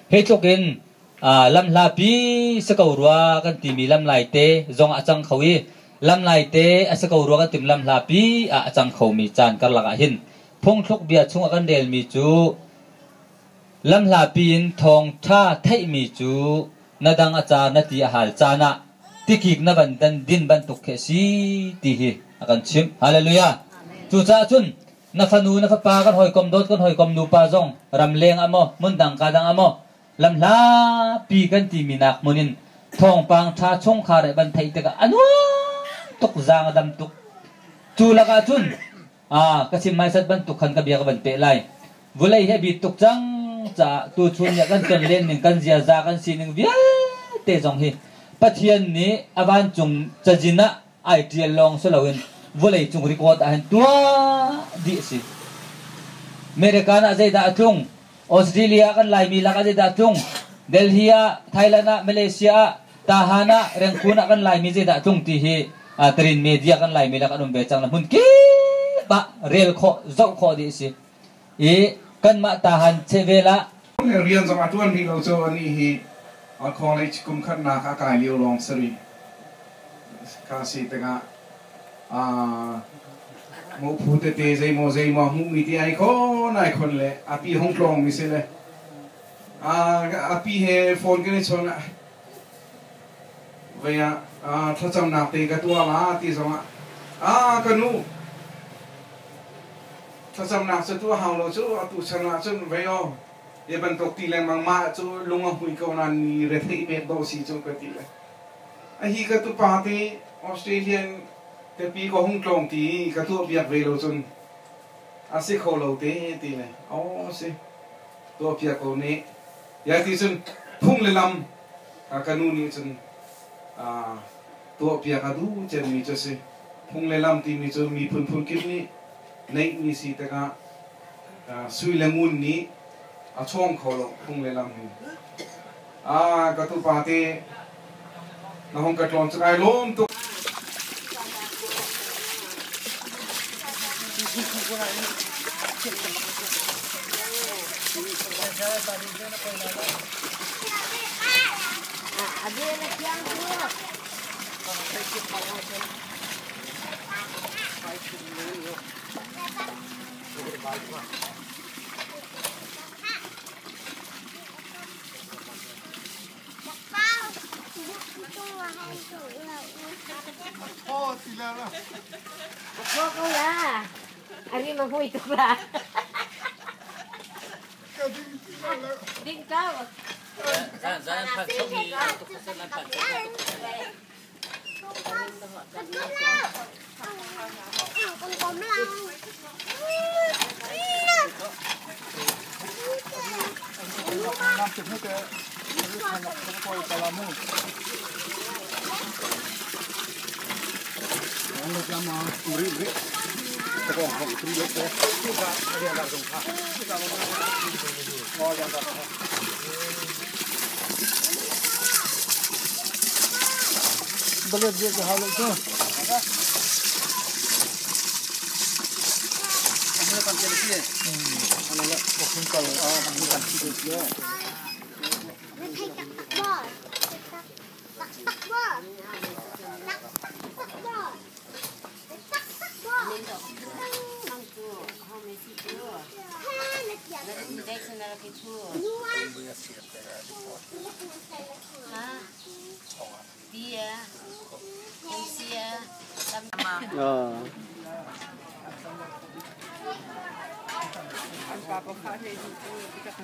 Hi tluk in lamhlapi si ko rua kan timi lamlai te zong a cang kho i lamlai te a si ko rua kan timi lamhlapi ah a cang khomi caan karlak ah hin phungthluk bia chung ah kan relmi cu lamhlapi in thawngṭha theihmi cu na dang a car na ti a hal caan ah tikik na van dan din bantuk khi a si ti hi a kan chimh. Hallelujah. Cucaah cun na fanu na fapa kan hawikom dawt kan hawikom nupa zong ramleng ah maw hmundang ka dang ah maw lamhlapi kan timi nak hmun in thawngpang ṭha chungkhar he van theih tikah a nuam tuk zaang a dam tuk. Cu lakah cun ka chim hmaisat bantuk khan ka bia ka van peh lai. Vulei hi a bit tuk cang caah tuchun nih kan ton len ning kan ziaza kan sining vialte zong hi Pathian nih a vancung cazin ah ai ṭial lawng si loin vawlei cung record ah hin tuah dih a si. American ah zeidah a tlung? Australia kan Laimi lak ah zeidah a tlung? Delhi ah, Thailand ah, Malaysia ah, Tahan ah, Rengkun ah kan Laimi zeidah a tlung ti hi Tarin media kan Laimi lak an um ve cang la hmun kip ah rel khawh, zoh khawh dih a si. I kanmah Tahan chehvel ah Rian zong a ṭuan rih lo cu anih hi college kum khatnak a kai lio lawng si rih. Kha si tikah mophu tete zeimaw zeimaw hmuhmi ti ai khon ai khon le a pi hong tlawng mi si le a pi he phone kan i chawn ah vei ah thlacamnak te ka tuah la ti zongah a ka nu thlacamnak cu tuah hau lo cu atu chan ah cun vei aw hi bantuk ti lengmang mah cu lung a hmui ko nain mi retheih pek dawh si cu ka ti le a hi ka tupa te Australian ka pi ka hung tlawng ti ka tuah piak ve lo cun a si kho lo te ti le aw si tuah piak ko ne ya ti cun phung le lam ka nu nih cun tuah piak a duh cemmi cu si phung le lam timi cu miphun phun kip nih neihmi si tikah sui le ngun nih a chawng kho lo phung le lam hi ka tupa te na hung ka tlawn cu kai lawm tuk.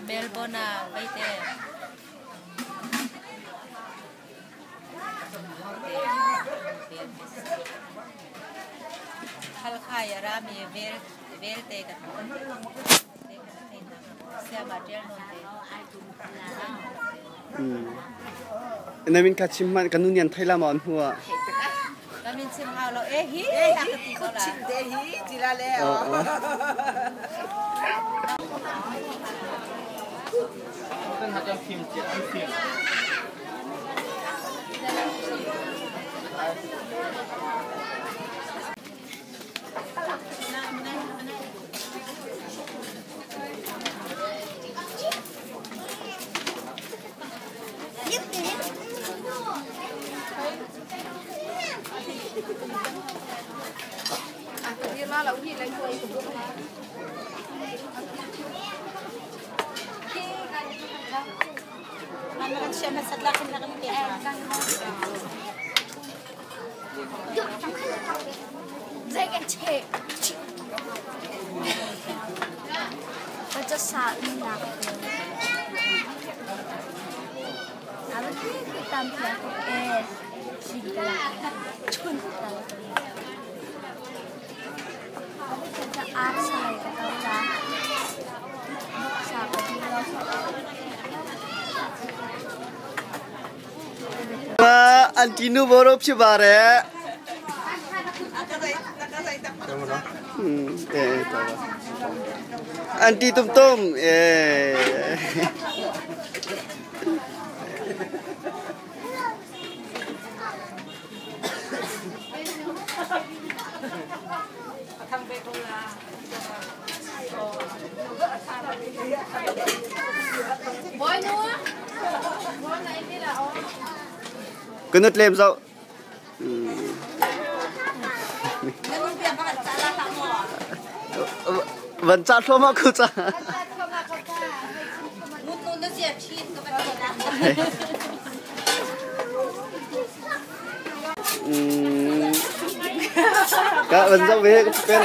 Melbourne ah veite. Halkha i a rami velte kan siama ṭial nawn te. Na min kha chim hmanh ka nu nih an thei la maw an hnu ah? Ka min chim hau lo e hi a ka ti ko la. Chim te hi ti la le. အန်တီနူဘောရောဖြစ်ပါတယ်အဲတော်ပါအန်တီတုံတုံအဲကနတ်လေမစောဝန်ချထောမခုချကဝန်စောဝေကပဲ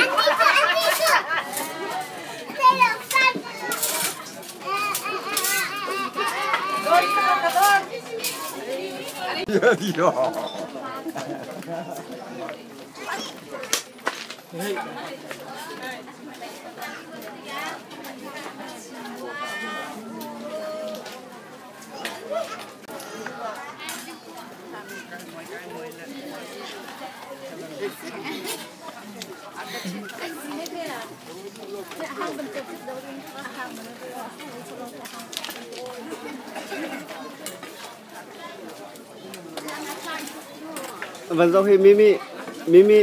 ဝန်စောဟေမိမိမိမိ